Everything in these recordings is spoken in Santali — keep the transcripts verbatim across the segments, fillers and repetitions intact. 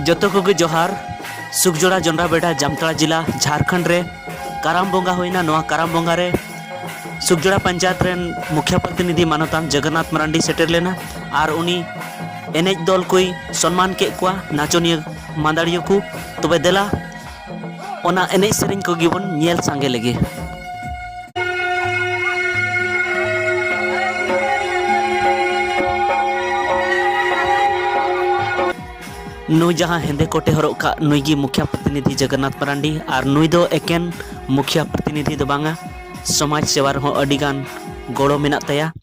ᱡᱚᱛᱚ ᱠᱚᱜᱮ ᱡᱚᱦᱟᱨ᱾ ᱥᱩᱠᱡᱚᱲᱟ ᱡᱚᱱᱰᱨᱟᱵᱮᱰᱟ, ᱡᱟᱢᱛᱟᱲᱟ ᱡᱤᱞᱟ, ᱡᱷᱟᱲᱠᱷᱚᱸᱰ ᱨᱮ ᱠᱟᱨᱟᱢ ᱵᱚᱸᱜᱟ ᱦᱩᱭᱱᱟ᱾ ᱱᱚᱣᱟ ᱠᱟᱨᱟᱢ ᱵᱚᱸᱜᱟ ᱨᱮ ᱥᱩᱠᱡᱚᱲᱟ ᱯᱚᱧᱪᱟᱭᱮᱛ ᱨᱮᱱ ᱢᱩᱠᱷᱤᱭᱟ ᱯᱨᱚᱛᱤᱱᱤᱫᱷᱤ ᱢᱟᱱᱚᱛᱟᱱ ᱡᱚᱜᱚᱱᱱᱟᱛᱷ ᱢᱟᱨᱟᱱᱰᱤ ᱥᱮᱴᱮᱨ ᱞᱮᱱᱟ ᱟᱨ ᱩᱱᱤ ᱮᱱᱮᱡ ᱫᱚᱞ ᱠᱚᱭ ᱥᱚᱱᱢᱟᱱ ᱠᱮᱫ ᱠᱚᱣᱟ, ᱱᱟᱪᱚᱱᱤᱭᱟᱹ ᱢᱟᱹᱫᱟᱹᱲᱤᱭᱟᱹ ᱠᱚ᱾ ᱛᱚᱵᱮ ᱫᱮᱞᱟ, ᱚᱱᱟ ᱮᱱᱮᱡ ᱥᱮᱨᱮᱧ ᱠᱚᱜᱮ ᱵᱚᱱ ᱧᱮᱞ ᱥᱟᱸᱜᱮ ᱞᱮᱜᱮ᱾ ᱱᱩᱭ ᱡᱟᱦᱟᱸ ᱦᱮᱸᱫᱮ ᱠᱳᱴᱮ ᱦᱚᱨᱚᱜ ᱠᱟᱜ, ᱱᱩᱭ ᱜᱮ ᱢᱩᱠᱷᱤᱭᱟ ᱯᱨᱚᱛᱤᱱᱤᱫᱷᱤ ᱡᱚᱜᱚᱱᱱᱟᱛᱷ ᱢᱟᱨᱟᱱᱰᱤ᱾ ᱟᱨ ᱱᱩᱭ ᱫᱚ ᱮᱠᱮᱱ ᱢᱩᱠᱷᱤᱭᱟ ᱯᱨᱚᱛᱤᱱᱤᱫᱷᱤ ᱫᱚ ᱵᱟᱝᱟ, ᱥᱚᱢᱟᱡᱽ ᱥᱮᱵᱟ ᱨᱮᱦᱚᱸ ᱟᱹᱰᱤ ᱜᱟᱱ ᱜᱚᱲᱚ ᱢᱮᱱᱟᱜ ᱛᱟᱭᱟ᱾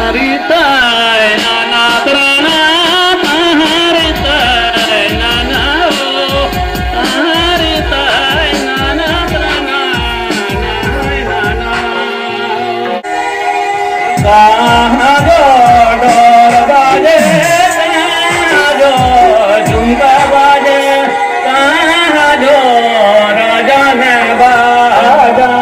ᱟᱨᱮ ᱛᱟᱭ ᱱᱟᱱᱟ ᱛᱨᱟᱱᱟ, ᱟᱨᱮ ᱛᱟᱭ ᱱᱟᱱᱟ ᱳ, ᱟᱨᱮ ᱛᱟᱭ ᱱᱟᱱᱟ ᱛᱨᱟᱱᱟ, ᱱᱟᱭ ᱱᱟᱱᱟ ᱳ᱾ ᱠᱟᱦᱟᱸ ᱡᱚ ᱰᱚᱞ ᱵᱟᱡᱮ, ᱠᱟᱦᱟᱸ ᱡᱚ ᱡᱷᱩᱢᱠᱟ ᱵᱟᱡᱮ, ᱠᱟᱦᱟᱸ ᱡᱚ ᱨᱟᱡᱟ ᱢᱮ ᱵᱟᱡᱟ᱾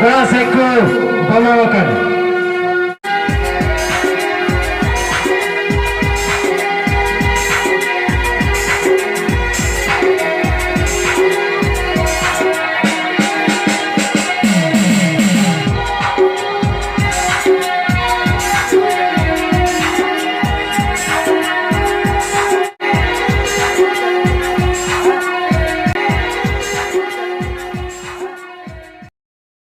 ᱚᱲᱟᱜ ᱥᱮᱫ ᱠᱚ ᱵᱚᱞᱚ ᱟᱠᱟᱱᱟ᱾